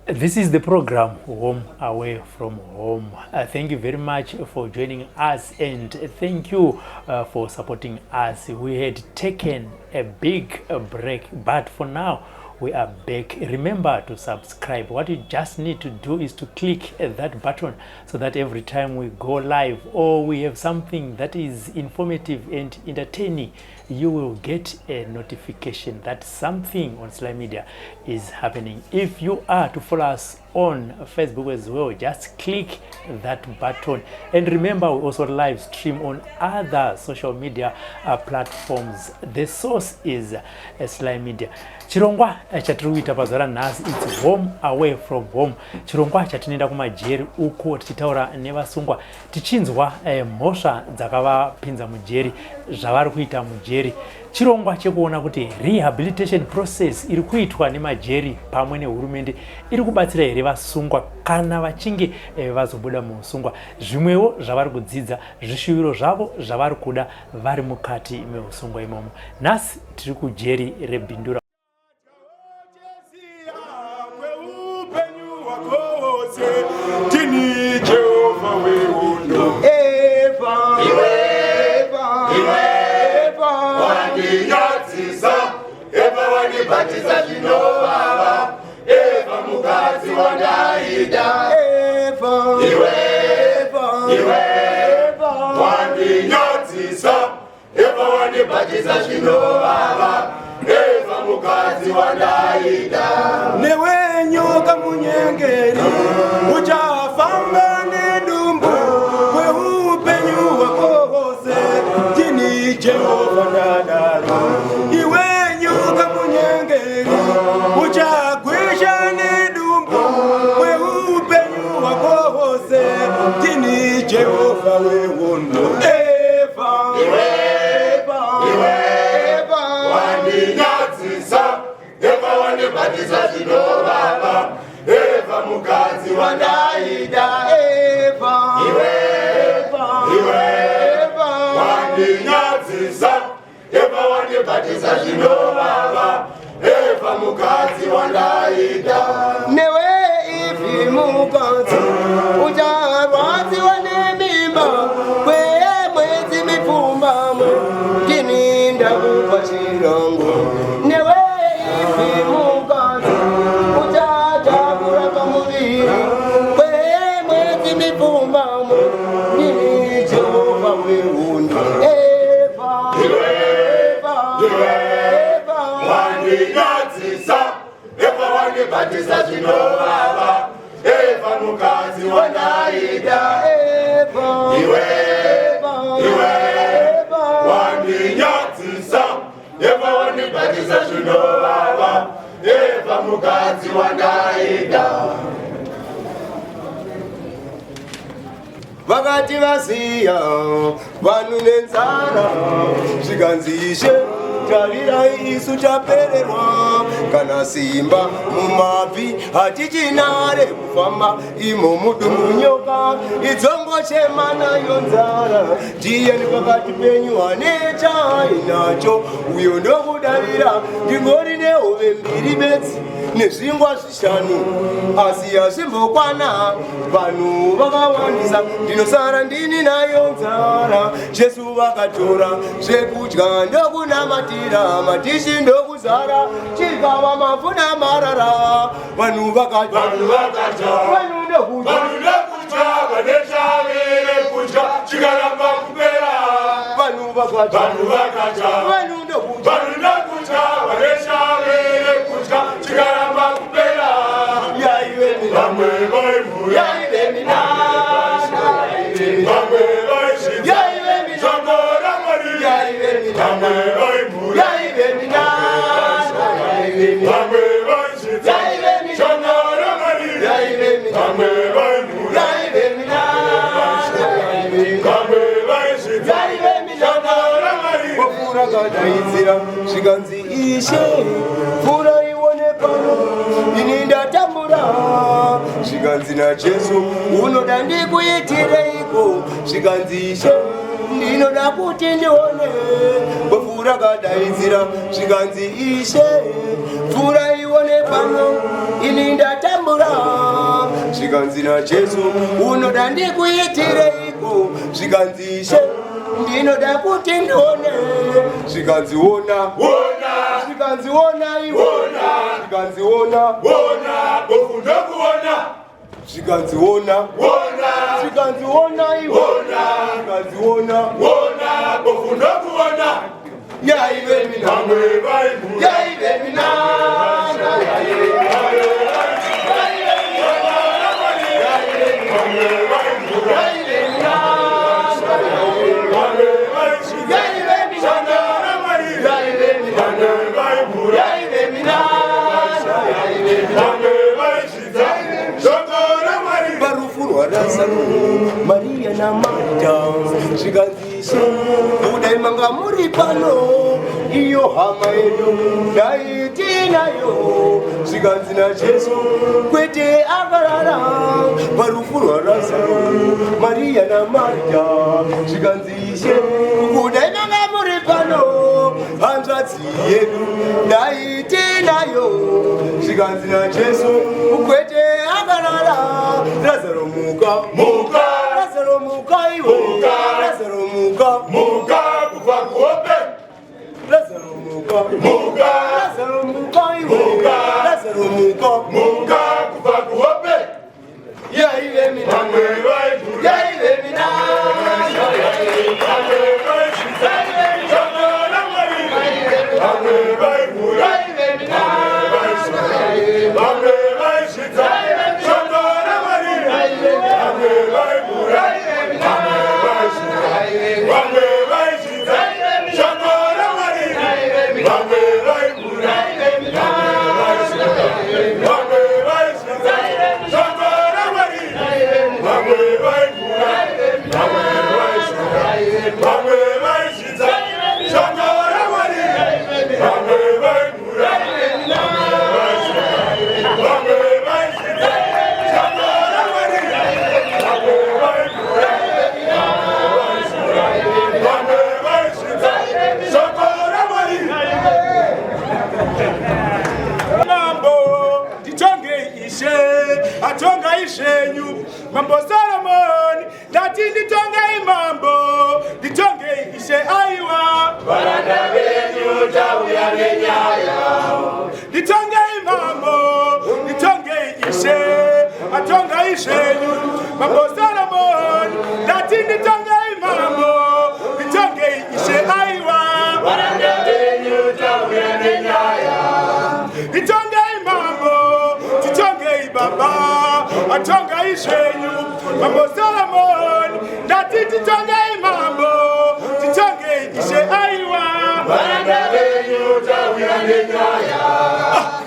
This is the program Home Away from Home. Thank you very much for joining us and thank you for supporting us. We had taken a big break, but for now we are back. Remember to subscribe. What you just need to do is to click that button so that every time we go live or we have something that is informative and entertaining, you will get a notification that something on Slymedia is happening. If you are to follow us on Facebook as well, just click that button. And remember, we also live stream on other social media platforms. The source is Slymedia. Chirongwa chatiri kuita pazuva ranhasi, it's Home Away from Home, chirongwa chatinoenda kumajeri uko tichitaura nevasungwa, tichinzwa mhosva dzakavapinza mujeri, zvavari kuita mujeri. Chirongwa chekuona kuti rehabilitation process iri kuitwa nemajeri pamwe nehurumende iri kubatsira here vasungwa kana vachinge vazobuda muusungwa, zvimwewo zvavari kudzidza, zvishuviro zvavo zvavari kuda vari mukati meusungwa imomo. Nhasi tiri kujeri reBindura. Kweupenyu hwako hwose, tini Jehovha wehondo. Eva, Eva, Eva, Wandinyadzisa Eva, wandibhatisa zvinovava Eva, mukadzi wandaida. Eva, Iwe, Eva, iwe, Eva, wandinyadzisa Eva, wandibhatisa zvinovava Eva, mukadzi wandaida. Newe nyoka munyengeri, uchafamba nedumbu kweupenyu hwako hwose, tini Jehovha ndadaro. Iwe nyoka munyengeri, uchagwisha nedumbu kweupenyu hwako hwose, tini Jehovha wehondo. Eva, Eva, Eva, Wandinyadzisa Eva, wandibhatisa zvinovava Eva, mukadzi wandaida. Eva, Iwe, Eva, iwe, Eva, wandinyadzisa Eva, wandibhatisa zvinovava Eva, mukadzi wandaida. Newe Ivhi mukadzi, ucharwadziwa nemimba kwemwedzi mipfumbamwe, ndini ndakupa chirango. Newe Ivhi mukadzi, uchatakura pamuviri kwemwedzi mipfumbamwe, ndini Jehovha wehondo. Eva, Eva, Eva, Wandinyadzisa Eva, wandibhatisa zvinovava Eva, mukadzi wandaida. Eva, Iwe, Eva, iwe, Eva, wandinyadzisa Eva, wandibhatisa zvinovava Eva, mukadzi wandaida. Vakati vaziya vanhu nenzara, zvikanzi, "Ishe, tarirai, isu tapererwa, kana simba mumabvi hatichina rekufamba, imo mudumbu nyoka idzongochema nayo nzara. Ndiyani pakati penyu ane chainacho?" Uyo ndokudavira, "Ndingori nehove mbiri bedzi nezvingwa 5, asi hazvimbokwana, vanhu vakawandisa, ndinosara ndini nayo nzara." Jesu vakatora zvekudya ndokunamatira, matishi ndokuzara, chikava mafuna marara. Vanhu vakadya. Vanhu vakadya. Vanhu ndokudya. Vanhu ndokudya, vane shavi rekudya chikaramba kupera. Vanhu vakadya. Vanhu vakadya. Vanhu ndokudya. Vanhu ndokudya, vane shavi rekudya chikaramba kupera. Yaive minana. Vamwe vaimhura. Yaive minana. Vamwe vaizvidza Yaive minana. shoko raMwari. Yaive minana. Vamwe vaimhura. Yaive minana. Yaive minana. Vamwe vaizvidza Yaive minana. shoko raMwari. Yaive minana. Vamwe vaimhura. Yaive minana. Yaive minana. Vamwe vaizvidza Yaive minana. shoko raMwari. Bofu rakadaidzira, zvikanzi, "Ishe, pfuura ione pano, ini ndatambura." Zvikanzi naJesu, "Unoda ndikuitireiko?" Zvikanzi, "Ishe, ndinoda kuti ndione." Bofu rakadaidzira, zvikanzi, "Ishe, pfuura ione pano, ini ndatambura." ndatambura. Zvikanzi naJesu, unoda ndikuitireiko? Zvikanzi, Ishe, ndinoda kuti ndione. Zvikanzi, ona. Ona. Zvikanzi, ona iwe. Ona. Zvikanzi, ona. Ona, bofu ndokuona. Zvikanzi, ona. Ona. Zvikanzi, ona iwe. Ona. Zvikanzi, ona. Ona, bofu ndokuona. Yaive minana. Vamwe vaimhura. Yaive minana, yaive. Vamwe vaimhura. Yaive minana. Vamwe vaisvitsa. Yaive minana. Ramwari. Yaive minana. Vamwe vaimhura. Yaive minana, yaive minana. Vamwe vaisvitsa. Shoko raMwari. Parufu rwaRazaro, Mariya naMarita, zvikanzi, Ishe, kudai manga muri pano, iyo hama yedu dai tinayo. Zvikanzi naJesu, kwete, akarara. Parufu rwaRazaro, Mariya naMarita, zvikanzi, Ishe, kudai manga muri pano, hanzvadzi yedu dai tinayo. Zvikanzi naJesu, kwete, akarara. Razaro, muka! Muka! Razaro, muka iwe! Muka! Razaro, muka! Muka kubva kuhope. Lazaro, muka! Muka! Lazaro, muka iwe! Muka! Lazaro, muka! Muka kubva kuhope. Yaive minana. Vamwe vaimhura. Yaive minana. Vamwe vaisvitsa. Shoko raMwari. Vamwe vaimhura. Yaive minana. Vamwe vaisvitsa. Shoko raMwari. Vamwe vaimhura. Vamwe vaisvitsa. Vamwe vaisvitsa. Shoko raMwari. Vamwe vaimhura. Vamwe vaisvitsa. Shoko raMwari. Vamwe vaimhura. Vamwe vaisvitsa. Vamwe vaisvitsa. Shoko raMwari. Vamwe vaimhura. Vamwe vaisvitsa. Shoko raMwari. Vamwe vaimhura. Vamwe vaisvitsa. Shoko raMwari. Mambo, nditongei Ishe, atongai zvenyu. Mambo Solomoni, ndati nditongei mambo, nditongei Ishe, aiwa. Varanda venyu tauya nenyaya. Nditongei mambo, nditongei Ishe, atongai zvenyu. Mambo Solomoni, ndati nditongei mambo, nditongei Ishe, aiwa. Varanda venyu tauya nenyaya. Nditongei mambo, titongei baba, atongai zvenyu. Mambo Solomoni, ndati titongei mambo, titongei Ishe, aiwa. Varanda venyu tauya nenyaya.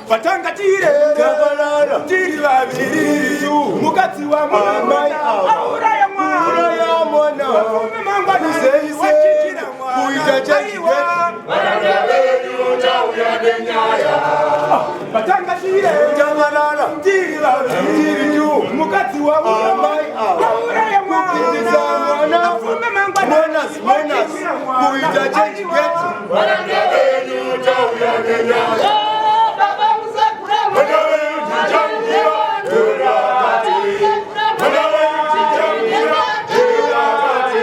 Patanga tirere Takarara. tiri vaviri, mukadzi Amai ava. auraya mwana. Uraya mwana. Mangwana Kuzeise. wachinjira mwana. Kuita change. Aiwa. Varanda venyu tauya nenyaya. Patanga tirere Takarara. tiri vaviri, Tiri tu. mukadzi Amai ava. auraya Kupindisa mwana. Afume mangwana Monas, monas. wachinjira mwana. Kuita change Aiwa. gate. Varanda venyu tauya nenyaya. Vana venyu tichangura ndevakati. Vana venyu tichangura ndevakati.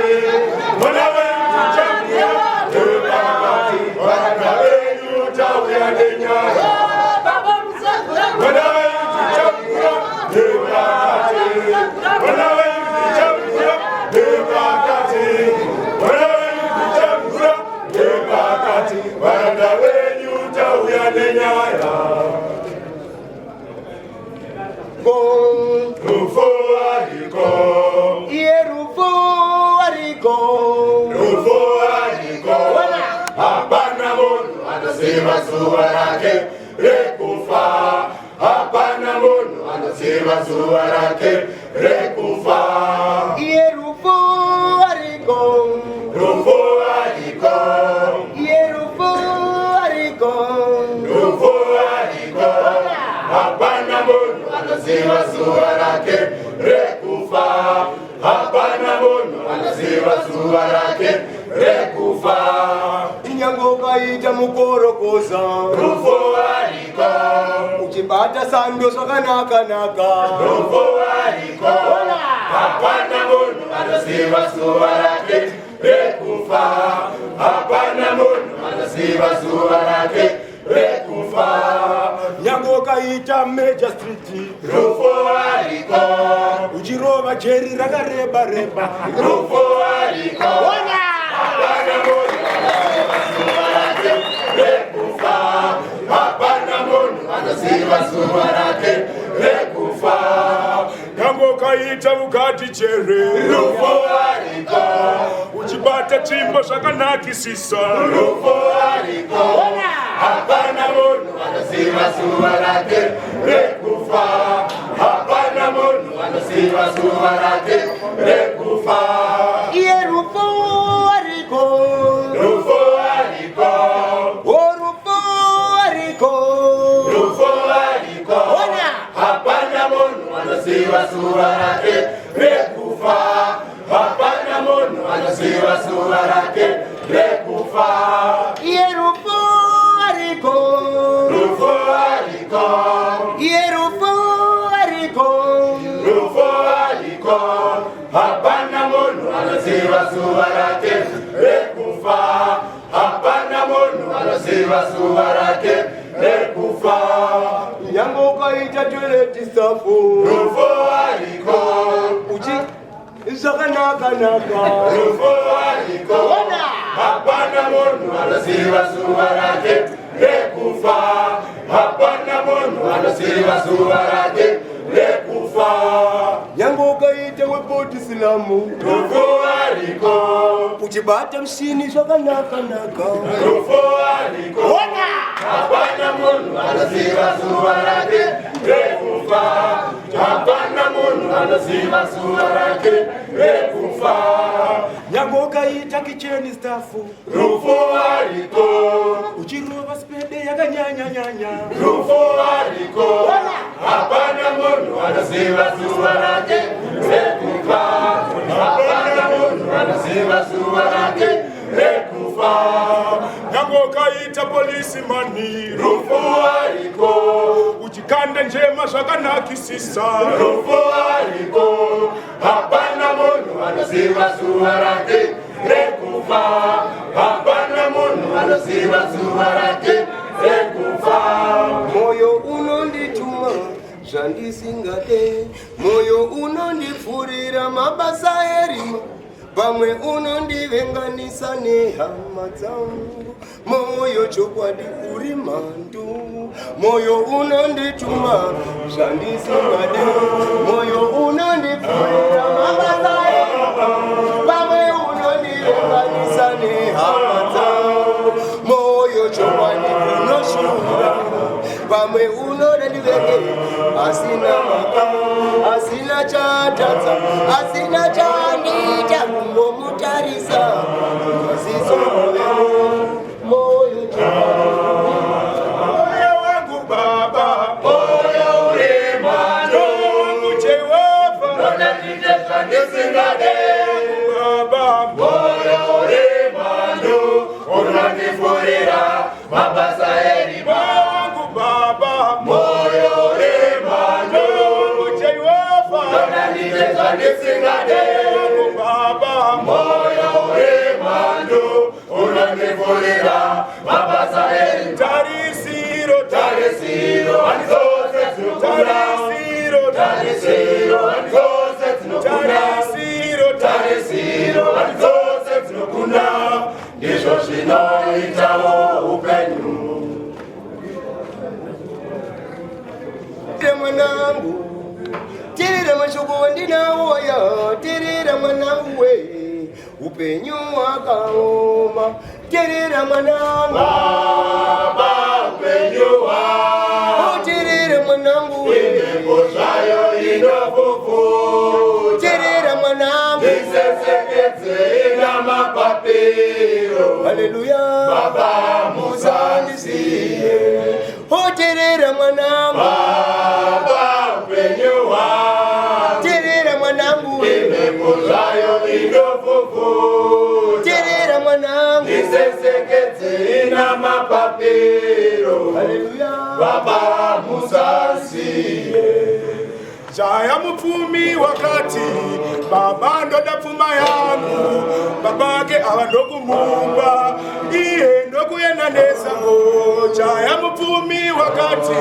Vana venyu tichangura ndevakati. Varanda venyu tauya nenyaya. Vana venyu tichangura ndevakati. Vana venyu tichangura ndevakati. Vana venyu tichangura ndevakati. Varanda venyu tauya nenyaya. Go. Rufu ariko. Iye rufu ariko. Rufu ariko. Hapana munhu anoziva zuva rake rekufa. Hapana munhu anoziva zuva rake rekufa. Iye rufu ariko. Rufu ariko. Iye rufu ariko. Rufu ariko. Hapana munhu anoziva zuva rake rekufa. Hapana munhu anoziva zuva rake rekufa. Inyange ukaita mukorokoza. Rufu ariko. Uchibata. Uchibata sando zvakanaka-naka. Rufu ariko, hapana munhu anoziva zuva rake rekufa. Hapana munhu anoziva zuva rake rekufa. Nyange ukaita major street. Rufu ariko. Uchirova jeri rakareba reba. Rufu ariko, hapana munhu anoziva zuva rake rekufa. Hapana munhu anoziva zuva rake rekufa. Nyange ukaita mukati chere. Rufu ariko. Uchibata tsvimbo zvakanakisisa. Rufu ariko, hapana munhu anoziva zuva rake rekufa. Hapana munhu anoziva zuva rake rekufa. Iye rufu ariko. Rufu ariko. O rufu ariko. Rufu ariko. Ona. Hapana munhu anoziva zuva rake rekufa. Hapana munhu anoziva zuva rake rekufa. Iye rufu ariko. Rufu ariko. Iye rufu ariko. Rufu ariko, hapana munhu anoziva zuva rake rekufa. Hapana munhu anoziva zuva rake rekufa. Nyange ukaita toilet staff. Rufu ariko. Uchi zvakanaka-naka. Rufu ariko. Ona. Hapana munhu anoziva zuva rake rekufa. Hapana munhu anoziva zuva rake rekufa. Nyange ukaita webody slam. Rufu ariko. Uchibata mushini zvakanaka-naka. Rufu ariko. Ona. Hapana munhu anoziva zuva rake rekufa. Hapana munhu anoziva zuva rake rekufa. Nyange ukaita kitchen staff. Rufu ariko. Uchirova spede yakanyanyanyanya. Rufu ariko. Hapana munhu anoziva zuva rake rekufa. Hapana munhu anoziva zuva rake rekufa. Nyange ukaita policeman. Rufu ariko. Uchikanda njema zvakanakisisa. Rufu ariko, hapana munhu anoziva zuva rake rekufa. Hapana munhu anoziva zuva rake rekufa. Moyo unondituma zvandisingade, moyo unondipfurira mabasa erima, pamwe unondivenganisa nehama dzangu. Moyo chokwadi uri mhandu. Moyo unondituma zvandisingade, moyo unondipfurira mabasa erima, pamwe unondivenganisa nehama dzangu. Moyo chokwadi unoshura, pamwe unoda ndivenge asina maka, asina chatadza, asina chandiita, kungomutarisa maziso, moyo chokwadi. Moyo wangu baba. Moyo uri mhandu. Moyo wangu Jehovha. Unondite zvandisingade. Baba. Moyo uri mhandu, unondifurira mabasa erima. Moyo wangu baba. Moyo uri mhandu. Moyo wangu Jehovha. Unondite zvandisingade. Wangu baba. Moyo uri mhandu, unondifurira mabasa erima. Tarisiro. Tarisiro handidzose dzinokunda. Tarisiro. Tarisiro handidzose dzinokunda. Tarisiro. Tarisiro handidzose dzinokunda. Ndizvo zvinoitawo upenyu. Teerera mwanangu, teerera mashoko wandinawo aya, teerera mwanangu we, upenyu hwakaoma, teerera mwanangu. Baba, upenyu hwangu. Teerera mwanangu we. Imhepo zvayo inopfuputa. Teerera mwanangu. Isesekedze ina mapapiro. Haleluya. Baba, musandisiye. Teerera mwanangu. Baba, upenyu hwangu. Teerera mwanangu we. Imhepo zvayo inopfuputa. Teerera mwanangu. Isesekedze ina mapapiro. Haleluya. Baba, musandisiye. Jaya mupfumi wakati, baba ndoda pfuma yangu. Baba vake ava ndokumupa, iye ndokuenda nesango. Jaya mupfumi wakati,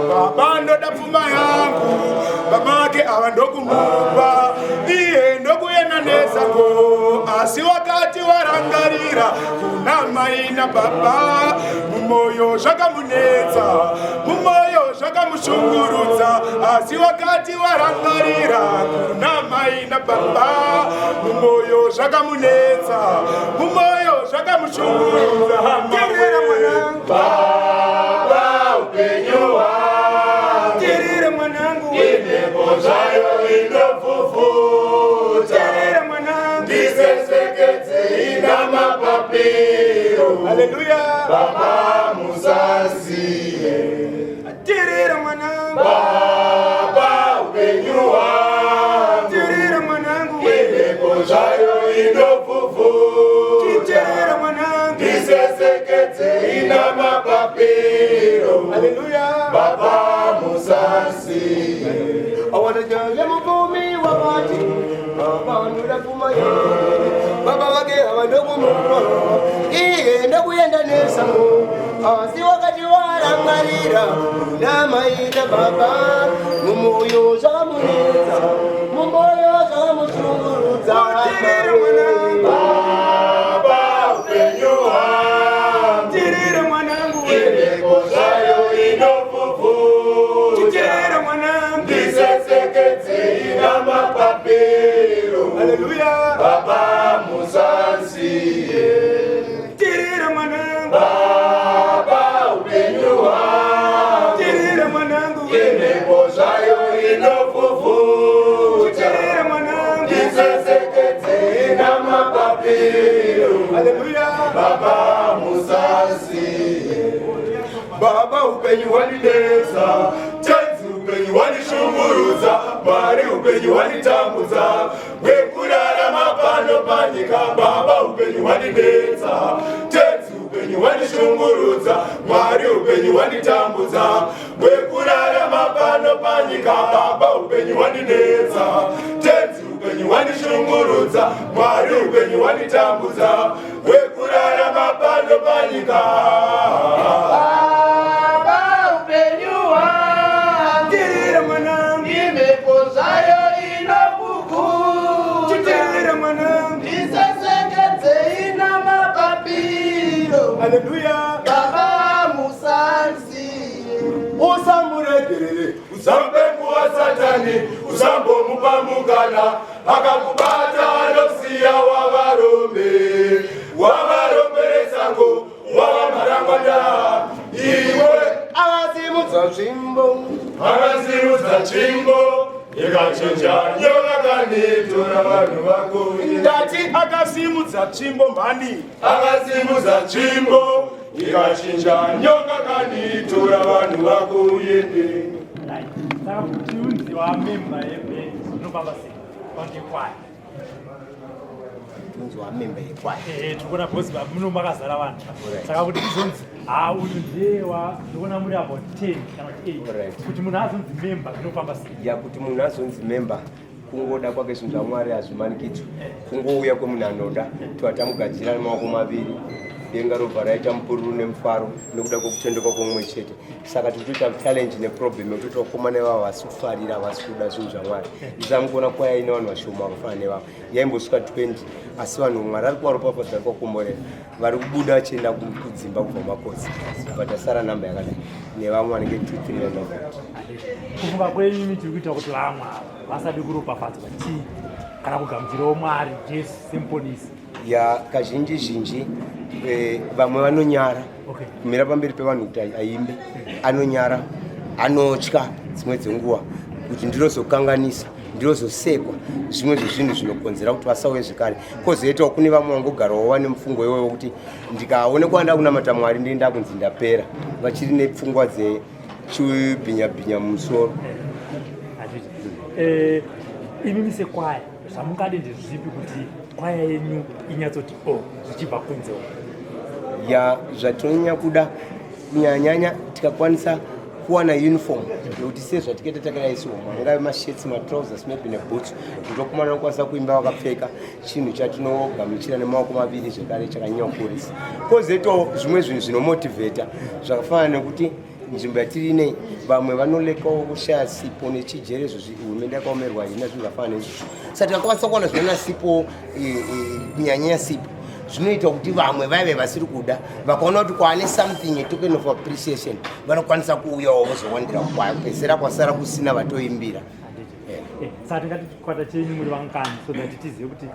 baba ndoda pfuma yangu. Baba vake ava ndokumupa, iye ndokuenda nesango. Asi wakati warangarira kuna mai nababa, mumoyo zvakamunetsa, mumoyo zvakamushungurudza. Asi wakati warangarira kuna mai nababa, mumoyo zvakamunetsa, mumoyo zvakamushungurudza. Teerera mwanangu. Baba upenyu hwangu Teerera mwanangu. Imhepo zvayo inopfupfuta. Teerera mwanangu. Ndisesekedzei namapapiro. Haleluya. Baba musasiye. Teerera mwanangu. Baba upenyu hwangu Teerera mwanangu. Imhepo zvayo inopfupfuta. Teerera mwanangu. Ndisesekedzei namapapiro. Haleluya. Baba musasiye. Awatajaye mupfumi wakati, baba ndoda pfuma yangu. Baba vake ava ndokumupa, iye ndokuenda nesango. Asi wakati warangarira kuna mai nababa, mumoyo zvakamunetsa, mumoyo zvakamushungurudza. Teerera mwanangu. Baba upenyu hwangu Teerera mwanangu. Imhepo zvayo inopfupfuta. Teerera mwanangu. Ndisesekedzei namapapiro. Haleluya. Baba musasiye. Teerera mwanangu. Baba upenyu hwangu Teerera mwanangu. Imhepo zvayo inopfupfuta. Teerera mwanangu. Ndisesekedzei namapapiro. Haleluya. Baba musasiye. Baba upenyu hwandinetsa, tenzi upenyu hwandishungurudza, Mwari upenyu hwanditambudza, hwekurarama pano panyika. Baba upenyu hwandinetsa, tenzi upenyu hwandishungurudza, Mwari upenyu hwanditambudza, hwekurarama pano panyika. Baba upenyu hwandinetsa, tenzi upenyu hwandishungurudza, Mwari upenyu hwanditambudza, hwekurarama pano panyika. Baba upenyu hwangu Teerera mwanangu. imhepo zvayo inopfupfuta. Teerera mwanangu. Ndisesekedzei namapapiro. Haleluya. Baba musasiye. Usamuregerere. Usamupe nguva Satani, usambomupa mukana. Akakubata anosiya wavarombe, wavaromberesango, wavamarangwanda iwe. Akasimudza tsvimbo. Akasimudza tsvimbo ikachinja nyoka kanitora vanhu vako. Ndati akasimudza tsvimbo mhani. Akasimudza tsvimbo ikachinja nyoka kanitora vanhu vako uyende. Right. Saka kuti unzi wamemba yeband zvinofamba sei pandekwaya? Unzi wamemba yekwaya. Ehe, tiri kuona because muno makazara vanhu, saka kuti izonzi ha uyu ndiye wa, ndikuona muri about 10 kana kuti 8. Kuti munhu azonzi memba zvinofamba sei? Ya, kuti munhu azonzi memba kungoda kwake. Zvinhu zvaMwari hazvimanikidzwi, kungouya kwemunhu anoda tova tamugadzira nemaoko maviri. Denga robva raita mupururu nemufaro nekuda kwekutendeka kwomumwe chete. Saka tiri kutoita challenge neproblem yekutoti vakomana ivavo havasi kufarira, havasi kuda zvinhu zvaMwari. Ndisamukuona kwaya ine vanhu vashoma vakafanana nevavo, yaimbosvika 20, asi vanhu Mwari ari kuvaropafadza, ari kuvakomborera, vari kubuda vachienda kudzimba kubva mumakosi, but asara namba yakadai nevamwe vanenge 2 3 vana. Kufunga kwenyu, tiri kuita kuti vamwe ava vasadi kuropafadzwa chii kana kugamuchirawo Mwari Jesu semuponisi? Ya, kazhinji zhinji vamwe vanonyara kumira pamberi pevanhu kuti aimbe. Anonyara, anotya dzimwe dzenguva kuti ndinozokanganisa, ndinozosekwa. Zvimwe zvezvinhu zvinokonzera kuti vasauye zvekare. Kwozoitawo kune vamwe vangogarawo vane mufungo iwoyo wekuti ndikaonekwa ndakunamata Mwari ndienda kunzi ndapera, vachiri nepfungwa dzechibhinyabhinya mumusoro. Hazviti imimi sekwaya zvamungade ndezvipi kuti kwaya yenyu inyatsoti o zvichibva kunze uko? Ya, zvatinonyanya kuda kunyanyanya tikakwanisa Kuwana uniform nekuti sezvatikaita takadai so, angave mashirts, matrousers, maybe neboots, kuti vakomana vanokwanisa kuimba vakapfeka chinhu chatinogamuchira nemaoko maviri zvekare chakanyanya kukurisa. Kwozoitawo zvimwe zvinhu zvinomotivheta zvakafanana nekuti nzvimbo yatiri inei vamwe vanolekawo kushaya sipo nechijere. Izvozvi hurumende yakaomerwa, haina zvinhu zvakafanana neizvozvo, saka tikakwanisa kuwana zvinona sipo, kunyanyanya sipo, zvinoita kuti vamwe vaive vasiri kuda vakaona kuti kwaane something, a token of appreciation, vanokwanisa kuuyawo vozowandira kwaya, kupedzisira kwasara kusina vatoimbira. Saka tingati chikwata chenyu muri vangani, so that tizive kuti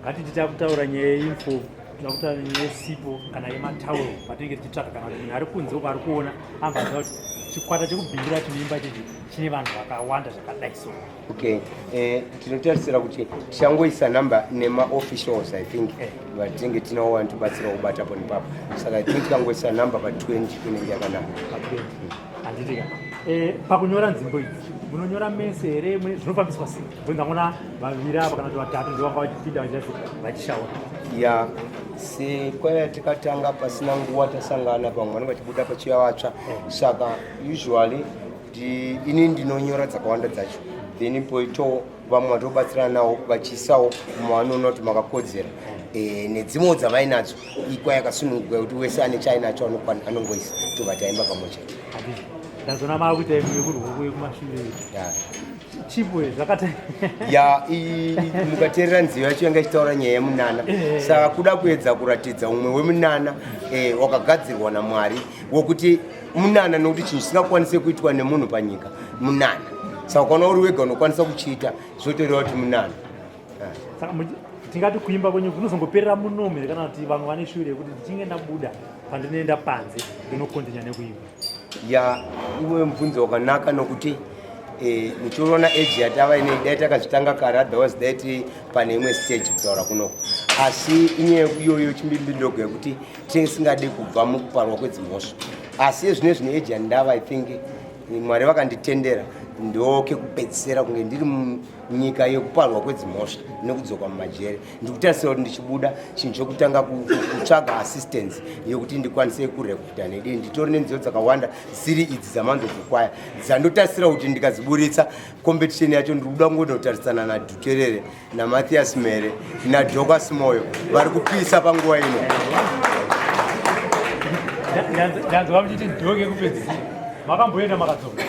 ngatiti takutaura nyaya yeinfo, toda kutaura nyaya yesipo kana yematauro patinenge tichitsvaka, kana kuti munhu ari kunze uko ari kuona ambaziva kuti chikwata chekubhindura chinoimba chechi chine vanhu vakawanda zvakadai so? Okay, tinotarisira kuti tichangoisa namba nemaofficials, I think, vatinenge tinawo vanotibatsira kubata po nepapo. Saka I think tikangoisa namba pa20 inenge yakanaka. Handitika pakunyora nzimbo idzi munonyora mese here? Zvinofambiswa sei? Ndangona vaviri apa kana kuti vatatu ndovanga vachipinda vachishaura. Ya, sekwaya tikatanga pasina nguva tasangana, vamwe vanenge vachibuda pachiya vatsva, saka usually ini ndinonyora dzakawanda dzacho, then poitawo vamwe vatobatsirana navo vachiisawo mavanoona kuti makakodzera, nedzimwewo dzavainadzo. Ikwa yakasununguka yekuti wese ane chaainacho anongoisa, tobva taimba pamwe chete. Handiti ndazoona maakuita imwe yekurwoko yekumashure? Chipo zvakati. Ya, mukateerera nziyo yacho yanga ichitaura nyaya yemunana, saka kuda kuedza kuratidza umwe wemunana wakagadzirwa naMwari wokuti munana, nokuti chinhu chisingakwanisi kuitwa nemunhu panyika munana. Saka ukaona uri wega unokwanisa kuchiita, zvotoreva kuti munana. Saka tingati kuimba kwenyu kunozongoperera munomu here, kana kuti vamwe vane shure yekuti ndichinge ndabuda pandinoenda panze ndinokontinya nekuimba? Ya, iwe mubvunzo wakanaka, nokuti muchiona age yatava inei, dai takazvitanga kare, otherwise dai tiri pane imwe stage kutaura kunoko. Asi inyaya iyoyo chimbimbidogo yekuti tinenge tisingade kubva mukuparwa kwedzimhosva. Asi ezvino age yandava, I think Mwari vakanditendera ndokekupedzisira kunge ndiri munyika yekuparwa kwedzimhosva nekudzoka mumajere. Ndikutarisira kuti ndichibuda, chinhu chokutanga kutsvaga assistance yekuti ndikwanise kurekodha nedii. Nditori nenziyo dzakawanda dziri idzi dzamanzobvukwaya dzandotarisira kuti ndikadziburitsa, competition yacho ndiri kuda kungonotarisana naDhuterere naMathias Mere naDocas Moyo vari kupisa panguva ino. Ndanzwa muchiti ndoke kupedzisira, makamboenda makadzoka?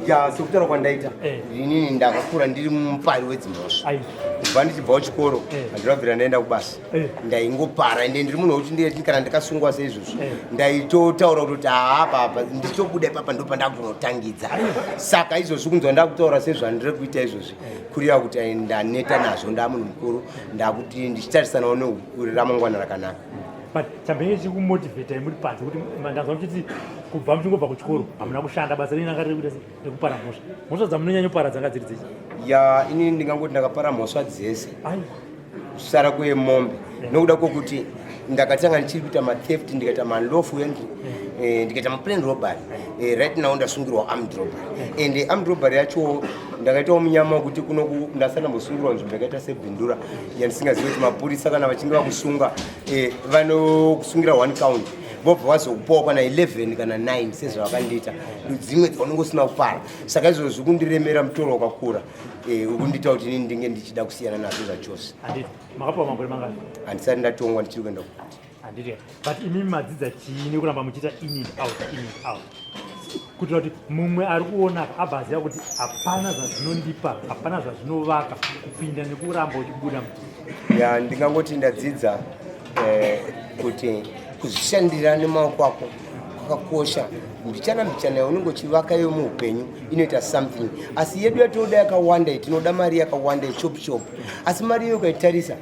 Ya, sekutaura kwandaita, inini ndakakura ndiri mupari wedzimhosva. Kubva ndichibva kuchikoro, handinobvira ndaenda kubasa, ndaingopara. Ende ndiri munhu wekuti kana ndikasungwa seizvozvo, ndaitotaura kutoti haapapa ndichitobuda ipapa ndo pandakunotangidza. Saka izvozvi kunzwa ndakutaura sezvandiri kuita izvozvi, kureva kuti ai, ndaneta nazvo, ndaa munhu mukuru, ndakuti ndichitarisanawo neramangwana rakanaka. But chambenge chikumotivheta muri panze kuti ndanzwa muchiti kubva muchingobva kuchikoro hamuna kushanda basa renyu ranga riri kuita sei? Rekupara mhosva. Mhosva dzamunonyanyopara dzanga dziri dzechi? Ya, inini ndingangoti ndakapara mhosva dzese kusara kwemombe, nokuda kwokuti ndakatanga ndichiri kuita matheft, ndikaita malawful entry, ndikaita maplain robbery. Right now ndasungirwa armed robbery, and armed robbery yacho ndakaitawo munyama wekuti kunoku ndasati ndambosungirwa nzvimbo yakaita sebhindura, yandisingazivi kuti mapurisa kana vachinge vakusunga, vanokusungira one count, vobva vazokupawo kana 11 kana 9 sezvavakandiita, dzimwe dzaunenge usina kupara. Saka izvozvo zviri kundiremera mutoro wakakura, wekundiita kuti inini ndinge ndichida kusiyana nazvo zvachose. Handiti makapiwa makore mangani? Handisati ndatongwa, ndichiri kuenda kuti. Handiti but imimi madzidza chii nekuramba muchiita in and out, in and out, kuitira kuti mumwe ari kuona abva aziva kuti hapana zvazvinondipa, hapana zvazvinovaka kupinda nekuramba uchibuda? Ya, ndingangoti ndadzidza kuti kuzvishandira nemaoko ako kwakakosha. Mbichana mbichana yaunenge uchivaka iyo muupenyu inoita something. Asi yedu yatinoda yakawanda, tinoda mari yakawanda yechop chop, asi mari iyo ukaitarisa,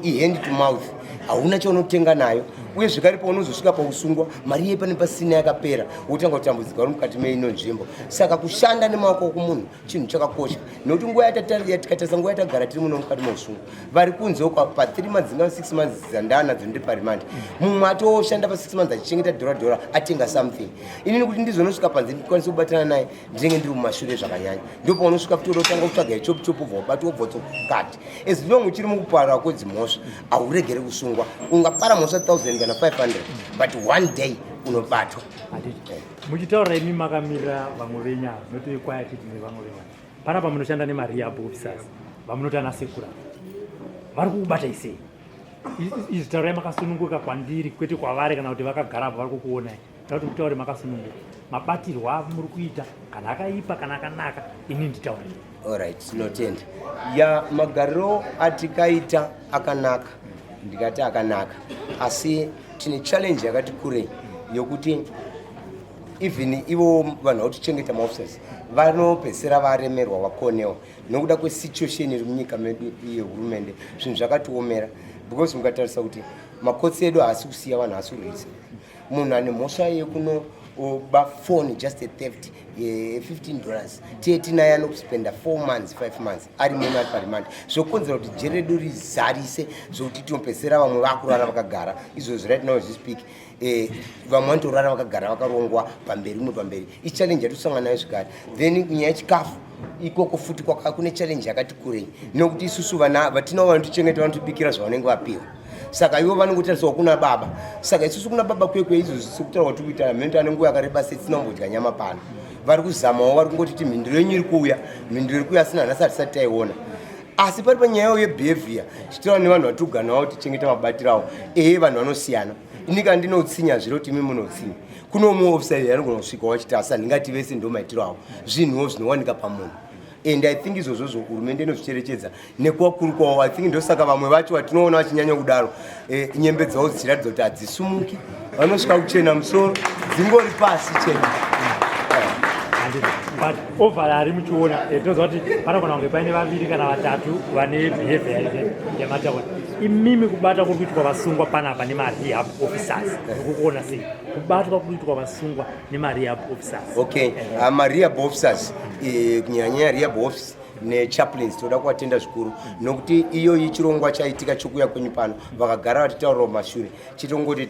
ihand to mouth, hauna chaunotenga nayo. Uye zvekare paunozosvika pausungwa, mari iye pane pasina, yakapera, wotanga kutambudzika uri mukati meino nzvimbo. Saka kushanda nemaoko kumunhu chinhu chakakosha, nekuti nguva tikatarisa nguva yatagara tiri muno mukati meusungwa, vari kunze uko pa3 months, ingava 6 months dzandanadzo ndiri paremand, mumwe atoshanda pa6 months achichengeta dhora dhora, atenga something. Inini kuti ndizonosvika panze ndikwanise kubatana naye, ndinenge ndiri mumashure zvakanyanya. Ndo paunosvika futi urotanga kutsvaga ichop chop, ubva wabatwa, ubva watsokati. As long uchiri mukupara kwedzimhosva, hauregeri kusungwa. Ungapara mhosva 1000 kana 500, but one day unobatwa. Handiti. Muchitaura imi makamirira vamwe venyu ava, noti vekwaya chiti nevamwe venyu ava. Panapa munoshanda nemarehab officers vamunoti ana sekura, vari kukubatai sei? Izvi taurai makasununguka kwandiri, kwete kwavari kana kuti vakagara apo vari kukuonai. Toda kuti mutaure makasununguka mabatirwo amuri kuita, kana akaipa kana akanaka, ini nditaure. Alright, tinotenda. Ya, magariro atikaita akanaka, ndikati akanaka, asi tine challenge yakati kurei yokuti even ivo vanhu vakutichengeta, maofficers, vanopedzisira varemerwa, vakonewa nokuda kwesituation iri munyika medu yehurumende. Zvinhu zvakatiomera because mukatarisa kuti makotsi edu haasi kusiya vanhu, haasi kurwisa munhu ane mhosva yekunoba phone, just a theft ye$15. Tiye tinaye anokuspenda 4 months, 5 months ari muno, ari paremand, zvokonzera kuti jeri redu rizarise zvokuti tinopedzisira vamwe vakurara vakagara. Izvozvo right now as we speak, vamwe vanotorara vakagara, vakarongwa pamberi, umwe pamberi. Ichallenge yatisangana nayo zvekare. Then nyaya yechikafu ikoko futi kune challenge yakati kurei, nokuti isusu vana vatinavo vanotichengeta vanotibikira zvavanenge vapiwa, saka ivo vanongotarisawo kuna baba. Saka isusu kuna baba kwekwe izvozvi, sekutaura kwatiri kuita, mhento ane nguva yakareba setisina kumbodya nyama pano. Vari kuzamawo, vari kungotiti mhinduro yenyu iri kuuya, mhinduro iri kuuya, asina nhasi hatisati taiona. Asi pari panyayawo yebehavior, tichitaura nevanhu vatiri navo tichengeta, mabatiro ehe, vanhu vanosiyana. Ini kana ndinotsinya zviro kuti imi munotsinya, kuno umwe officer anogona kusvika wachiti, asi handingati vese ndo maitiro avo. Zvinhuwo zvinowanika pamunhu, and I think izvozvozvo hurumende inozvicherechedza nekuvakuru kwavo. I think ndosaka vamwe vacho vatinoona vachinyanya kudaro, nyembe dzavo dzichiratidza kuti hadzisumuki, vanosvika kuchena musoro dzingori pasi chena. But overall muchiona, tinoziva kuti panogona kunge paine vaviri kana vatatu vane behavior yamataura imimi. Kubata kuri kuitwa vasungwa panapa nemarehab officers, uri kukuona sei, kubatwa kuri kuitwa vasungwa nemarehab officers? Okay, marehab officers, kunyanyanya rehab office nechaplains, tinoda kuvatenda zvikuru nokuti iyoyi chirongwa chaitika chokuya kwenyu pano vakagara vatitaurirawo mashure. Chitongoti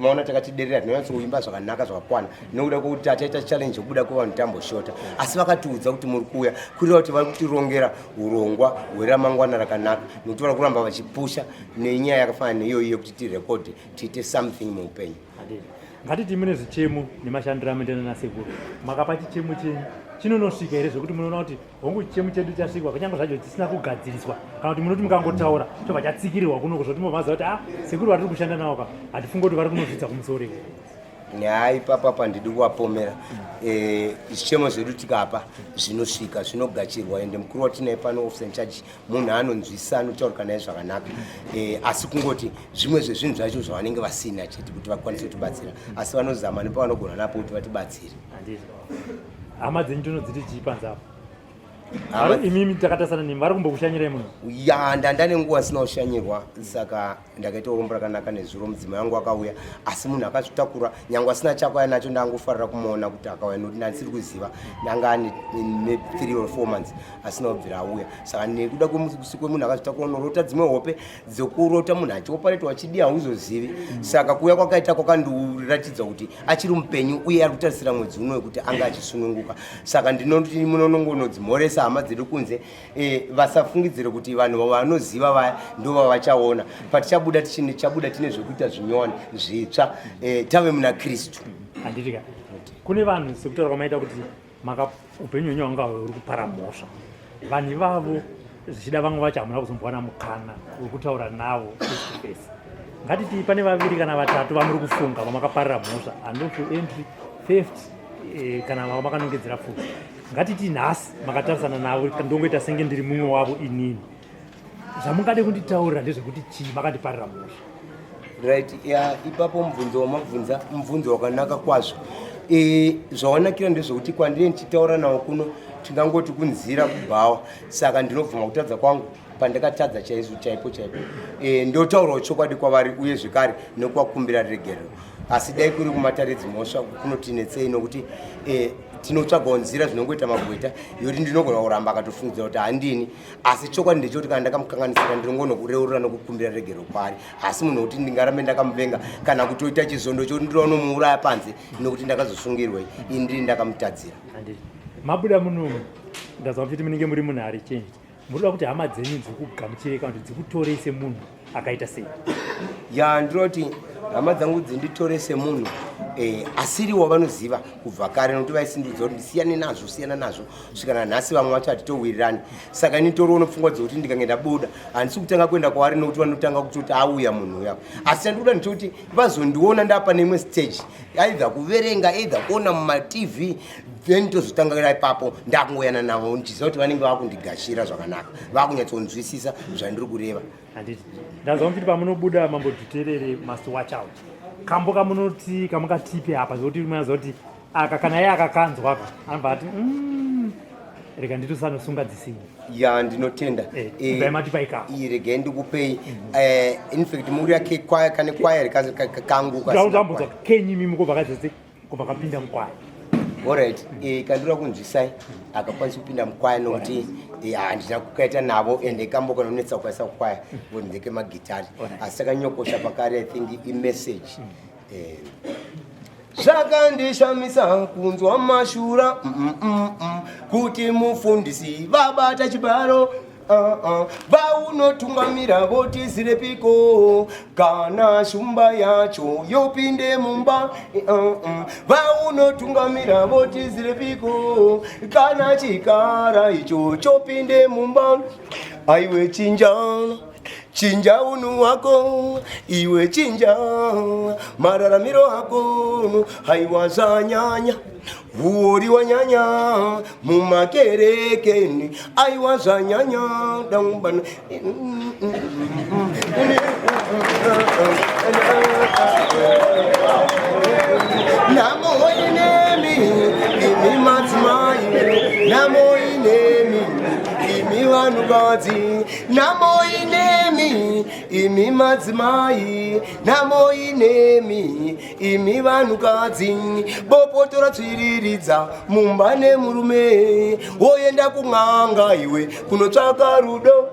maona takatiderera, tinonyatsokuimba zvakanaka zvakakwana nokuda kwekuti tataita challenge yekubuda kwevanhu tamboshota, asi vakatiudza kuti muri kuuya, kureva kuti vari kutirongera urongwa hweramangwana rakanaka, nokuti vari kuramba vachipusha nenyaya yakafanana neiyoyi yekuti tirekodhe, tiite something muupenyu. Ngatiti mune zvichemo nemashandiro amoendana nasekuru, makapa chichemo chenyu, chinonosvika here zvekuti munoona kuti hongu, chichemo chedu chasvikwa kunyange zvacho chisina kugadziriswa, kana kuti munoti mukangotaura chobva chatsikirirwa kunoko, zvoti mobvaziva kuti a ah, sekuru vatiri kushanda navo ka, hatifungi kuti vari kunosvitsa kumusoro iko? Nyaya ipapa pandidi kuvapomera. Zvichemo zvedu tikapa zvinosvika, zvinogachirwa, ende mukuru watinaye pano, officer in charge, munhu anonzwisa, anotaurika naye zvakanaka. Asi kungoti zvimwe zvezvinhu zvacho zvavanenge vasina chete kuti vakwanise kutibatsira, asi vanozama nepavanogona napo kuti vatibatsire. Hama dzenyu tinodziti chii panze apo? Imimi takatasana nemi, vari kumbokushanyirai muno? Ya, ndandane nguva sina kushanyirwa, saka ndakaita urombo rakanaka nezuro mudzimai wangu akauya, asi munhu akazvitakura nyange asina chako nacho. Ndangofarira kumuona kuti akauya nokuti ndandisiri kuziva, ndanga ane 3 or 4 months asina kubvira auya. Saka nekuda kwemunhu akazvitakura, unorota dzimwe hope dzekurota munhu achioparetwa achidi, hauzozivi. Saka kuuya kwakaita kwakandiratidza kuti achiri mupenyu uye ari kutarisira mwedzi uno wekuti anga achisununguka. Saka ndinoti munonongonodzimhoresa hama dzedu kunze, vasafungidzire kuti vanhu vanoziva vaya ndo vavachaona patichabuda. Tichabuda tine zvekuita zvinyowani zvitsva, tave muna Kristu. Handitika kune vanhu, sekutaura kwamaita kuti maka upenyu hwenyu hwanga huri kupara mhosva, vanhu ivavo zvichida vamwe vacho hamuna kuzombowana mukana wekutaura navo face to face. Ngatiti pane vaviri kana vatatu vamuri kufunga vamakaparira mhosva, unlawful entry, theft, kana vamakanongedzera pfuti. Ngatiti nhasi makatarisana navo, ndongoita senge ndiri mumwe wavo inini, zvamungade kunditaurira ndezvekuti chii makandiparira mhosva? Right, ya, ipapo mubvunzo wamabvunza mubvunzo wakanaka kwazvo. Zvawanakira ndezvekuti kwandiri ndichitaura nawo kuno, tingangoti kunzira kubhawa, saka ndinobvuma kutadza kwangu pandakatadza chaizvo chaipo chaipo. Ndotaurawo chokwadi kwavari uye zvekare nekuvakumbira regerero. Asi dai kuri kumatare dzimhosva kunotinetsei, nokuti tinotsvagawo nzira zvinongoita magweta yekuti ndinogona kuramba akatofungidzira kuti handini. Asi chokwadi ndechekuti kana ndakamukanganisira, ndinongonokureurura nokukumbira regero kwaari. Asi munhu wekuti ndingarambe ndakamuvenga kana kutoita chizondo chokuti ndinonomuuraya panze nokuti ndakazosungirwei, ini ndiri ndakamutadzira. Handiti mabuda munomu, ndazwa kuti munenge muri munhu ari changed. Munoda kuti hama dzenyu dzikugamuchire kana kuti dzikutorei semunhu akaita sei? Ya, ndinoti hama dzangu dzinditore semunhu. eh, asiri wavanoziva kubva kare nokuti vaisindudza kuti ndisiyane nazvo siyana nazvo kusvika nanhasi vamwe vacho hatitowirirani saka ini toriwo pfungwa dzekuti ndikange ndabuda handisi kutanga kuenda kwavari nokuti vanotanga kutoti auya munhu uya asi chandikuda ndechekuti vazondiona ndapa neimwe stage either kuverenga either kuona mumatv then tozotangira ipapo ndakungoyana navo ndichiziva kuti vanenge vakundigashira zvakanaka vakunyatsonzwisisa zvandiri kureva Handiti ndanzwa muchiti pamunobuda Mambo Dhuterere must watch out. Kambo kamunoti kamungatipe apa zvekuti munoziva kuti aka kana iye akakanzwa ka anobva ati rega nditosanosunga dzisini. Ya, ndinotenda. Ibvai matipa ikako. Iyi regai ndikupei. In fact muri yake kwaya kane kwaya kangu kasina Ndautambudzwa kwaya. Kenyu imimi kubva kadzidzi kubva kapinda mukwaya. Alright, kandira kunzwisai akakwanisa kupinda mukwaya nokuti handina kukaita navo ende kambo kanonetsa kukwanisa kukwaya ngokuti ndekemagitari asi takanyokosha pakare. I think imessage. Zvakandishamisa kunzwa mashura kuti mufundisi vabata chibaro. Vaunotungamira votizirepiko kana shumba yacho yopinde mumba? Vaunotungamira votizirepiko kana chikara icho chopinde mumba? Aiwe, chinja, chinja unhu wako iwe, chinja mararamiro ako. Haiwa, zvanyanya, huori wanyanya mumakerekeni. Aiwa, zvanyanya daubana. Namo inemi imi madzimai, namo inemi imi vanhukadzi, namo inemi imi madzimai, namo inemi imi vanhukadzi. Bopoto ratsviriridza mumba nemurume, woenda kun'anga iwe kunotsvaka rudo.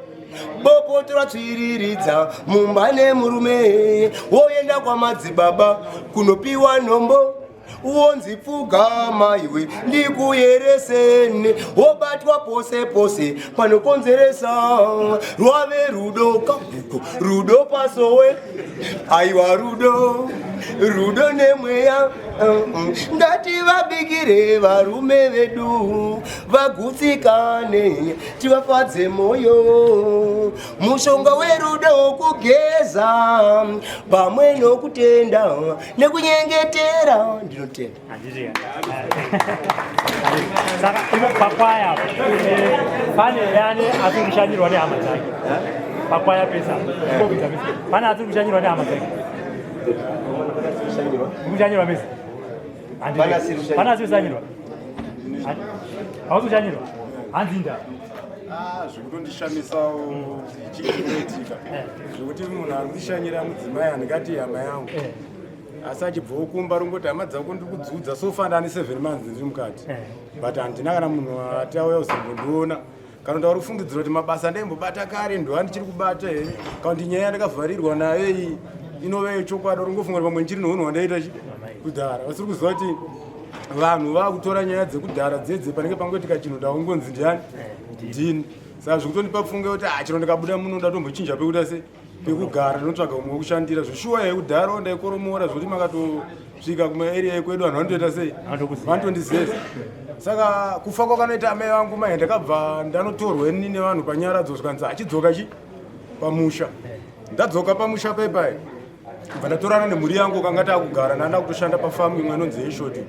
Bopoto ratsviriridza mumba nemurume, woenda kwamadzibaba kunopiwa nhombo, wonzi pfugama iwe ndikuyeresene, wobatwa pose pose panokonzeresa. Rwave rudo kaguko, rudo pasowe. Aiwa, rudo, rudo nemweya. Ngati vabikire varume vedu vagutsikane, tivafadze moyo. Mushonga werudo kugeza pamwe nokutenda nekunyengetera. Ndinotenda. Handiti saka ivo pakwaya apa, pane yani asiri kushanyirwa nehama dzake pakwaya pesa kubvunza pesa, pane asiri kushanyirwa nehama dzake? Kushanyirwa mese? Handiti. Pane asiri kushanyirwa. Pane asiri kushanyirwa? Hausi kushanyirwa, hanzinda? Ah, zvekutondishamisawo kuti chii chinoitika zvekuti munhu ari kundishanyira mudzimai, handingati hama yangu, asi achibvawo kumba rongoti hama dzako ndiri kudziudza. So far ndane 7 months ndiri mukati, but handina kana munhu ati auya kuzombondiona kana kuti vari kufungidzira kuti mabasa ndaimbobata kare ndo andichiri kubata here, kana kuti nyaya yandakavharirwa nayo iyi inova yechokwadi. Uri ngofunga kuti pamwe ndichiri neunhu hwandaita chi kudhara, vasiri kuziva kuti vanhu vakutora nyaya dzekudhara dzedze panenge pangoitika chinhu ndaungonzi ndiani, ndini. Saka zvikutondipa pfunga kuti ah, chero ndikabuda muno ndatombochinja pekuita se pekugara, ndinotsvaga umwe wekushandira. Zveshuwa yekudhara ndaikoromora zvokuti makatosvika kumaarea ekwedu vanhu vanotoita sei? Vanotokuziva. Vanotondizeza. Saka kufa kwakanoita amai vangu mai, ndakabva ndanotorwa ini nevanhu panyaradzo, zvikanzi achidzoka chi pamusha. Ndadzoka pamusha paipai, bva ndatorana nemhuri yangu kanga taakugara. Ndanda kutoshanda pafamu imwe inonzi Yeshoti.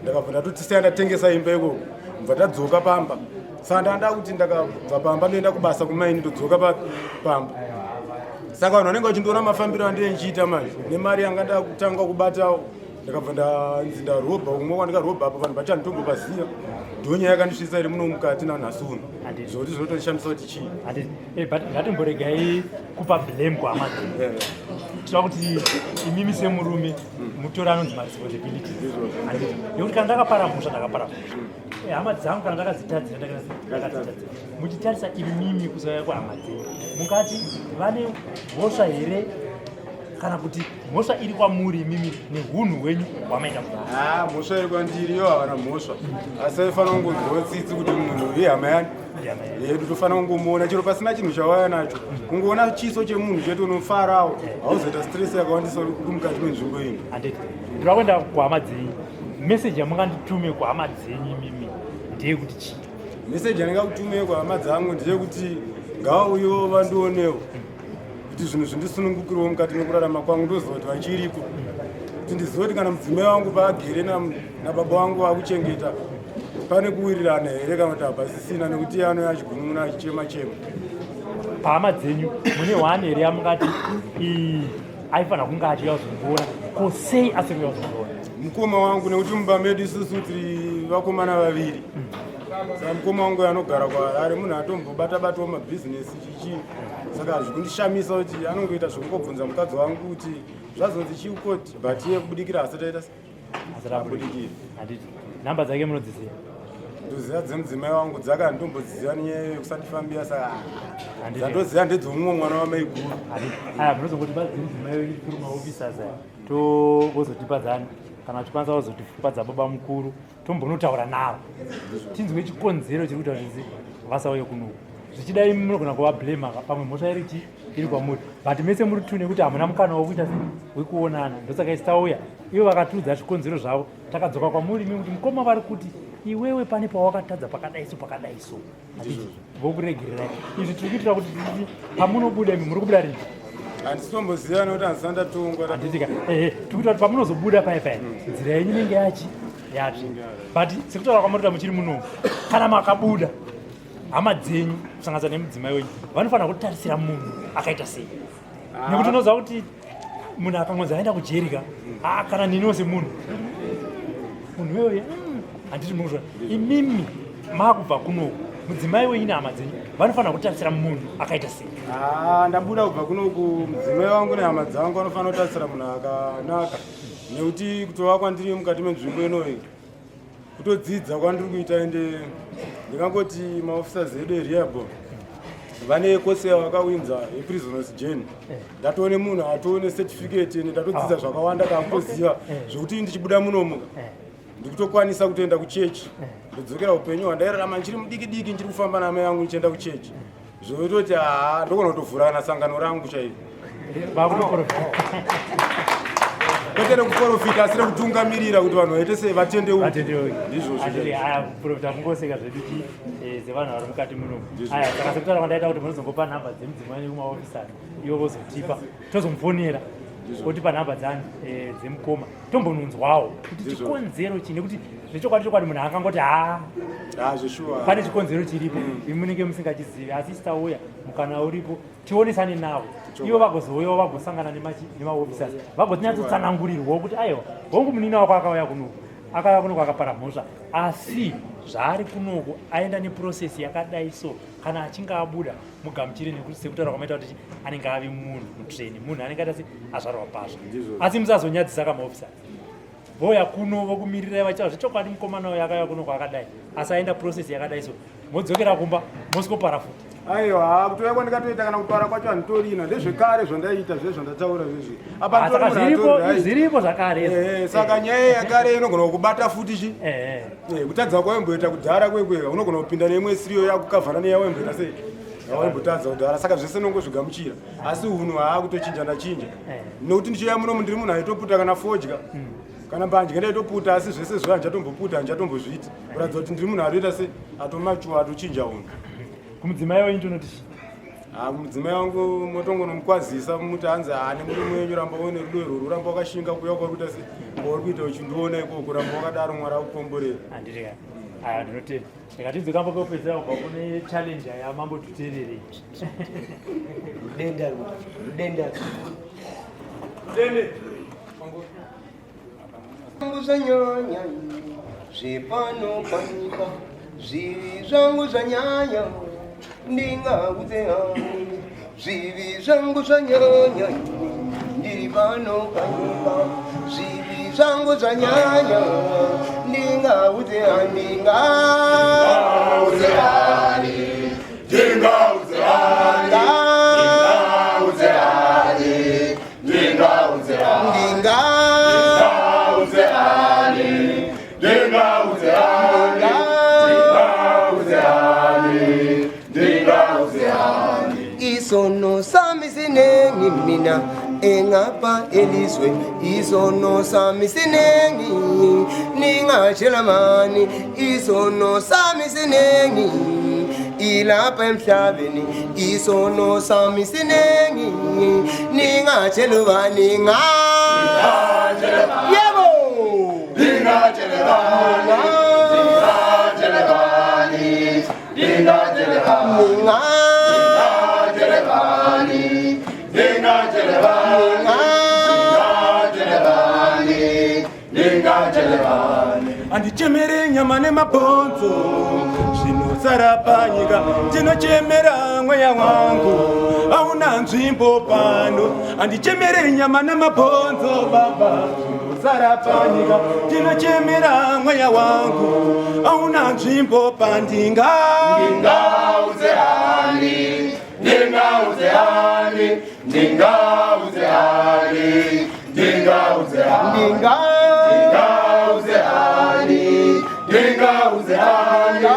Ndakabva ndatotisiya ndatengesa imba ikoko, bva tadzoka pamba. Saka ndanda kuti ndakabva pamba ndoenda kubasa kumaini, ndodzoka pamba. Saka vanhu vanenge vachindiona mafambiro andinenge ndichiita manje nemari yanga ndakutanga kubatawo. Ndakabva ndanzi ndarobha kumwe kwandikarobha apa, vanhu vacho handitombopaziva. Ndo nyaya yakandisvitsa iri muno mukati nanhasi uno. Handiti. Zvokuti zvinotondishamisa kuti chii. Handiti. But ngatimboregai kupa blame kuhama dzedu. Tinoda kuti imimi semurume mutore anonzi maresponsibilities, handiti? Nekuti kana ndakapara mhosva, ndakapara mhosva. Hama dzangu kana ndakadzitadzira, ndakadzitadzira. Muchitarisa imimi kusauya kwehama dzenyu, mungati vane mhosva here? Kana kuti mhosva iri kwamuri imimi nehunhu hwenyu hwamaita? Ah, mhosva iri kwandiri, iyo havana mhosva, asi aifanira kungonzwawo tsitsi kuti munhu ihama yani yedu, tofanira kungomuona chero pasina chinhu chawaya nacho. Kungoona chiso chemunhu chete unofarawo, hauzoita stress yakawandisa uri mukati menzvimbo ino. Handiti ndinoda kuenda kuhama dzenyu. Meseji yamunganditume kuhama dzenyu imimi ndeyekuti chii? Meseji yandingakutume kuhama dzangu ndeyekuti ngavauyewo vandionewo, kuti zvinhu zvindisunungukirewo mukati mekurarama kwangu. Ndoziva kuti vachiriko, kuti ndizive kuti kana mudzimai wangu paagere nababa vangu vakuchengeta, pane kuwirirana here kana kuti hapasisina, nekuti iye anouya achigunun'una, achichema chema. Pahama dzenyu mune hwani here yamungati iyi aifanira kunge achiuya kuzondiona? Ko sei asiri kuuya kuzondiona? Mukoma wangu, nekuti mumba medu isusu tiri vakomana vaviri. Saka mukoma wangu anogara kuHarare, munhu atombobata batawo mabhizinesi chichi, saka hazvikundishamisa kuti anongoita zvekungobvunza mukadzi wangu kuti zvazonzi chiukoti, but iye kubudikira asati aita abudikira. Handiti nhamba dzake munodziziva? Ndoziva dzemudzimai wangu, dzake handitombodziziva nenyaya yekusandifambira, saka dzandoziva ndedzomumwe mwana wamaiguru. Aya, munozongotipa dzemudzimai wenyu tiri maofficers aya, tovozotipa dzani kana uchikwanisa vozotipa dzababa mukuru, tombonotaura navo tinzwe chikonzero chiri kuita kuti vasauye kunoku. Zvichidai munogona kuvablema, pamwe mhosva iri chi iri kwamuri, but mese muri two, nekuti hamuna mukana wekuita wekuonana. Ndosaka isi tauya, ivo vakatiudza zvikonzero zvavo, takadzoka kwamuri imi kuti mukoma vari kuti iwewe pane pawakatadza pakadai so pakadai so, vokuregererai. Izvi tiri kuitira kuti titi pamunobuda, imi muri kubuda rini? Handisitomboziva nekuti handisati ndatongwa. Handitika, ehe, tiri kuitira kuti pamunozobuda paya paya, nzira yenyu inenge yachi yatsva. But sekutaura kwamurikuita muchiri munomu, kana makabuda, hama dzenyu kusanganisa nemudzimai wenyu vanofanira kutarisira munhu akaita sei? Nekuti unoziva kuti munhu akangonzi aenda kujerika, ah, kana niniwo semunhu, munhu wewe handiti munhu. Imimi maakubva kunoku, mudzimai wenyu nehama dzenyu vanofanira kutarisira munhu akaita sei? Ah, ndabuda kubva kunoku, mudzimai wangu nehama dzangu vanofanira kutarisira munhu akanaka, nekuti kutova kwandiri mukati menzvimbo inoyi kutodzidza kwandiri kuita. Ende ndingangoti maofficers edu erehab vane kosi yavakawinza yeprisoners journey. Ndatoone munhu atoone certificate, ende ndatodzidza zvakawanda kakutoziva zvekuti ndichibuda munomu ndikutokwanisa kutoenda kuchechi, ndodzokera upenyu hwandairarama ndichiri mudiki diki, ndichiri kufamba namai yangu ndichienda kuchechi, zvototi haa, ndogona kutovhura kana sangano rangu chairo. Vakutoprofita. Kwete rekuprofita, asi rekutungamirira kuti vanhu vaite sei, vatendeuke. Vatendeuke. Ndizvozvo. Handiti aya, kuprofita kungoseka zvedu chi dzevanhu vari mukati munomu. Ndizvo. Aya, saka sekutaura kwandaita kuti munozongopa nhamba dzemudzimai wenyu kumaofficers, ivo vozotipa, tozomufonera otipa nhamba dzani dzemukoma, tombononzwawo kuti chikonzero chii, nekuti zvechokwadi chokwadi munhu akangoti haa, Ha, zveshuwa. Pane chikonzero chiripo, imi munenge musingachizivi. Asi chitauya mukana uripo, tionesane navo, ivo vagozouyawo, vagosangana nemaofficers, vagotinyatsotsanangurirwawo kuti aiwa, hongu, munina wako akauya kunoku, akauya kunoku akapara mhosva, asi zvaari kunoku aenda neprocess yakadai so, kana achinge abuda mugamuchire, nekuti sekutaura kwamaita kuti anenge ave munhu mutsvene, munhu anenge aita se azvarwa pazvo. Asi musazonyadzisa kamaofficers voya kuno vokumirirai vachitaura zvechokwadi, mukomana uyo akauya kuno kwakadai, asi aenda process yakadai so, modzokera kumba mosvikopara futi. Aiwa, kutouya kwandikatoita kana kupara kwacho handitorina, ndezvekare zvandaiita zve zvandataura zvezvi. Apa Ah, saka nditori munhu zviripo atori right. Zviripo zvakare. Saka nyaya yakare inogona kukubata futi chi kutadza kwaimboita kudhara kwekweka, unogona kupinda neimwe siriyo yakukavhana neyawaimboita sei, yawaimbotadza kudhara. Saka zvese nongozvigamuchira, asi hunhu haakutochinja, ndachinja nekuti ndichiuya munomu ndiri munhu aitoputa kana fodya kana mbanje ndaitoputa, asi zvese zvo handichatomboputa, handichatombozviiti, kuratidza kuti ndiri munhu atoita se atomachuwa, atochinja hunhu. Kumudzimai wenyu tonoti chii? Ah, mudzimai wangu motongonomukwazisa, muti hanzi haa, nemurume wenyu, ramba uine rudo irworwo, ramba wakashinga kuuya kwauri kuita se kwauri kuita uchindiona ikoko, ramba wakadaro, Mwari akukomborera. Handiti ka? Aya, ndinotenda. Ndikatidze kambo kekupedzera kubva kune challenge yamambo Tuterere. Rudenda, rudenda zvangu zvanyanya zvepano panyika, zvivi zvangu zvanyanya, ndingaudze ani? Zvivi zvangu zvanyanya, ndiri pano panyika, zvivi zvangu zvanyanya, ndingaudze ani? Ndingaudze ani? Ndingaudze ani? Ndingaudze ani? Ndingaudze Mina engapha elizwe isono sami siningi, ningatshela mani, isono sami siningi ilapha emhlabeni, isono sami siningi, ningatshela ubani nga yebo Ndingatshele bani, ndingatshele bani, ndingatshele bani, ninga ndingatshele bani, ndingatshele bani, ndingatshele bani, ndingatshele bani. Handichemere nyama nemabhonzo zvinosara panyika, ndinochemera mweya wangu hauna nzvimbo pano. Handichemere nyama nemabhonzo baba zvinosara panyika, ndinochemera mweya wangu hauna nzvimbo pandinga. Ndingauze ani, ndingauze ani, ndingauze ani, ndingauze ani, ndinga ndingauze ani, ndingauze ani,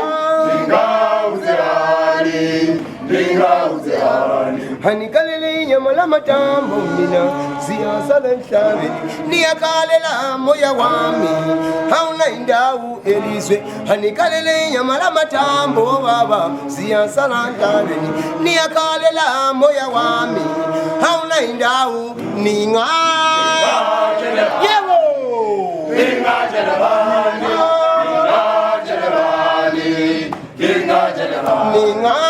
ndingauze ani, ndingauze ani. Hanikalele inyama lamatambo mina ziyasala emhlabeni, niyakalela moya wami hauna indawo elizwe. Hanikalele inyama lamatambo baba ziyasala emhlabeni, niyakalela moya wami hauna indawo ninga yebo Ndingatshele bani, ndingatshele bani, ndingatshele bani, ninga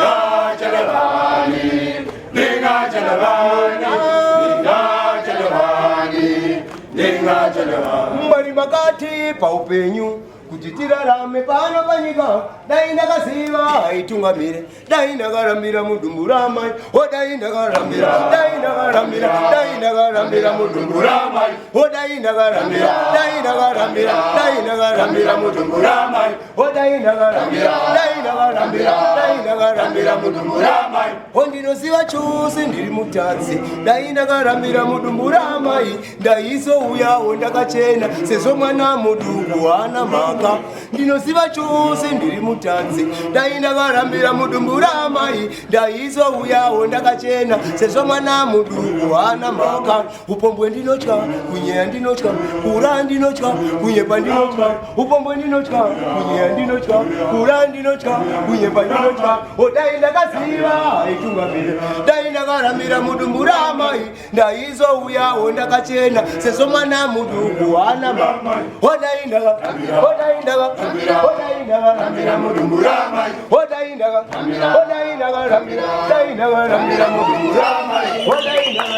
ndingatshele bani, ndingatshele bani, ndingatshele bani, ndingatshele bani. Mwari makati paupenyu kuti tirarame pano panyika, dai ndakaziva aitungamire, dai ndakarambira mudumbu ramai o, dai ndakarambira, dai ndakarambira, dai ndakarambira mudumbu ramai o, dai ndakarambira, dai ndakarambira, dai ndakarambira mudumbu ramai o, dai ndakarambira, dai ndakarambira, dai ndakarambira mudumbu ramai o. Ndinoziva chose ndiri mutadzi, dai ndakarambira mudumbu ramai ndaizouyawo ndakachena sezvo mwana muduku haana mhaka. Ndinoziva chose ndiri mutadzi, dai ndakarambira mudumbu ramai ndaizouyawo ndakachena sezvo mwana muduku haana mhaka. Upombwe ndinotya, kunyeya ndinotya, kura ndinotya, kunyepa ndinotya. Upombwe ndinotya, kunyeya ndinotya, kura ndinotya, kunyepa ndinotya. O dai ndakaziva aitungamire, dai ndakarambira mudumbu ramai ndaizouyawo ndakachena sezvo mwana muduku haana mhaka. O dai ndaka, o dai ndaka, o dai ndakarambira mudumbu ramai, o dai ndaka, o dai ndakarambira, dai ndakarambira mudumbu ramai, o dai ndakarambira.